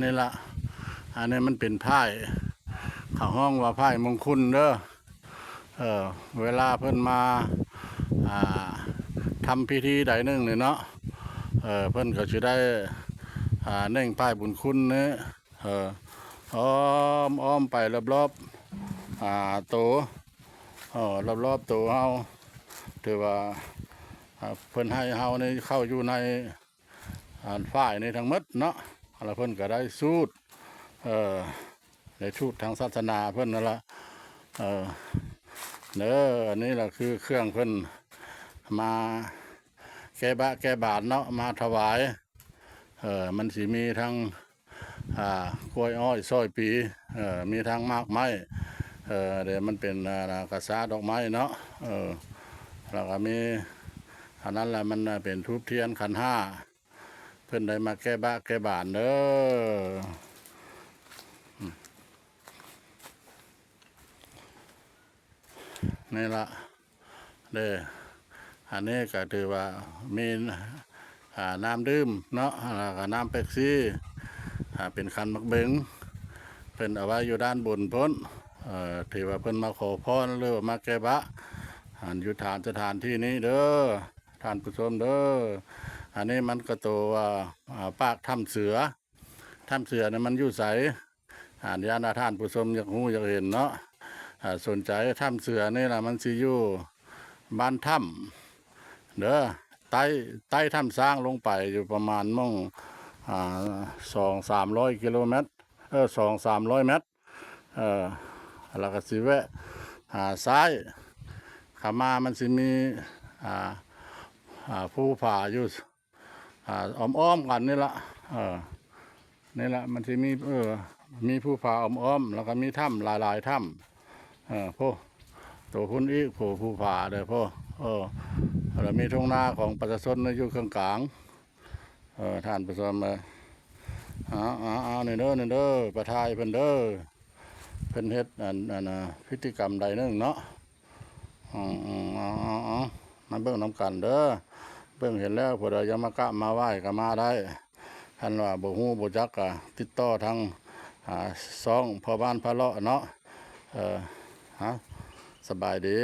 ນີ້ລະ ອັນນີ້ມັນເປັນພ້າຍ ເຂົາຮ້ອງວ່າພ້າຍມົງຄຸນເດີ. ເອີ ເວລາເພິ່ນມາ ອ່າ ທຳພິທີໃດໜຶ່ງນີ້ເນາະ ເອີ ເພິ່ນກໍຊິໄດ້ ອ່າ ເໜັງປ້າຍບຸນຄຸນນີ້ ເອີ ອ້ອມ ອ້ອມໄປລອບໆ ອ່າ ໂຕ ເອີ ລອບໆໂຕເຮົາ ຖືວ່າ ອ່າ ເພິ່ນໃຫ້ເຮົານີ້ເຂົ້າຢູ່ໃນ ອ່າ ຝ້າຍນີ້ທັງໝົດເນາະ ແລ້ວເພິ່ນກໍໄດ້ສູດ ເອີ ໄດ້ສູດທາງສາສະໜາເພິ່ນນັ້ນລະ ເອີ ເດີ ອັນນີ້ລະຄືເຄື່ອງເພິ່ນມາແກ້ບະແກ້ບານເນາະ ມາຖວາຍ ເອີ ມັນຊິມີທັງ ອ່າ ກ້ວຍອ້ອຍຊອຍປີ ເອີ ມີທັງໝາກໄມ້ ເອີ ເດ ມັນເປັນ ອ່າ ກະສາດອກໄມ້ເນາະ ເອີ ແລ້ວກໍມີ ອັນນັ້ນລະ ມັນເປັນທູບທຽນຂັນຫ້າ ເພິ່ນໄດ້ມາແກ້ບະແກ້ບານເດີ. ນີ້ລະເດີ ອັນນີ້ກໍຖືວ່າມີ ອ່າ ນ້ຳດື່ມເນາະ ແລ້ວກໍນ້ຳເປັບຊີ ອ່າ ເປັນຂັນໝາກເບັງ ເພິ່ນເອົາໄວ້ຢູ່ດ້ານບົນພຸ້ນ ເອີ ຖືວ່າເພິ່ນມາຂໍພອນ ຫຼືວ່າມາແກ້ບະ ອັນຢູ່ຖານສະຖານທີ່ນີ້ເດີ ທ່ານຜູ້ຊົມເດີ. ອັນນີ້ມັນກໍໂຕວ່າ ອ່າ ປາກຖ້ຳເສືອ ຖ້ຳເສືອນີ້ມັນຢູ່ໃສ? ອ່າ ຢ້ານວ່າທ່ານຜູ້ຊົມຢາກຮູ້ຢາກເຫັນເນາະ ອ່າ ສົນໃຈ ຖ້ຳເສືອນີ້ລະ ມັນຊິຢູ່ບ້ານຖ້ຳເດີ ໃຕ້ ໃຕ້ຖ້ຳຊ້າງລົງໄປຢູ່ປະມານໝ່ອງ ອ່າ ສອງສາມຮ້ອຍກິໂລແມັດ ເອີ ສອງສາມຮ້ອຍແມັດ ເອີ ແລ້ວກໍຊິແວະ ອ່າ ຊ້າຍເຂົ້າມາ ມັນຊິມີ ອ່າ ອ່າ ພູຜາຢູ່ ອ່າ ອ້ອມໆກັນນີ້ລະ ເອີ ນີ້ລະ ມັນຊິມີ ເອີ ມີພູຜາອ້ອມໆ ແລ້ວກໍມີຖ້ຳຫຼາຍໆຖ້ຳ ເອີ ໂພ ໂຕພຸ້ນອີກ ໂພ ພູຜາເດີ ໂພ ເອີ ແລ້ວມີທົ່ງນາຂອງປະຊາຊົນຢູ່ເຄິ່ງກາງ ເອີ ທ່ານຜູ້ຊົມເອີຍ ເອົາ ເອົາ ເອົາ ນີ້ເດີ ນີ້ເດີ ໄປຖ່າຍເພິ່ນເດີ ເພິ່ນເຮັດອັນ ອັນ ອ່າ ພິທີກຳໃດໜຶ່ງເນາະ ອືມ ເອົາ ເອົາ ເອົາ ມາເບິ່ງນຳກັນເດີ ເບິ່ງເຫັນແລ້ວ ຜູ້ໃດຢາກມາກາບມາໄຫວ້ກໍມາໄດ້ ຄັນວ່າບໍ່ຮູ້ບໍ່ຈັກກໍຕິດຕໍ່ທາງ ອ່າ ຊ່ອງພໍ່ບ້ານພາເລາະເນາະ ເອີ ຮະ ສະບາຍດີ.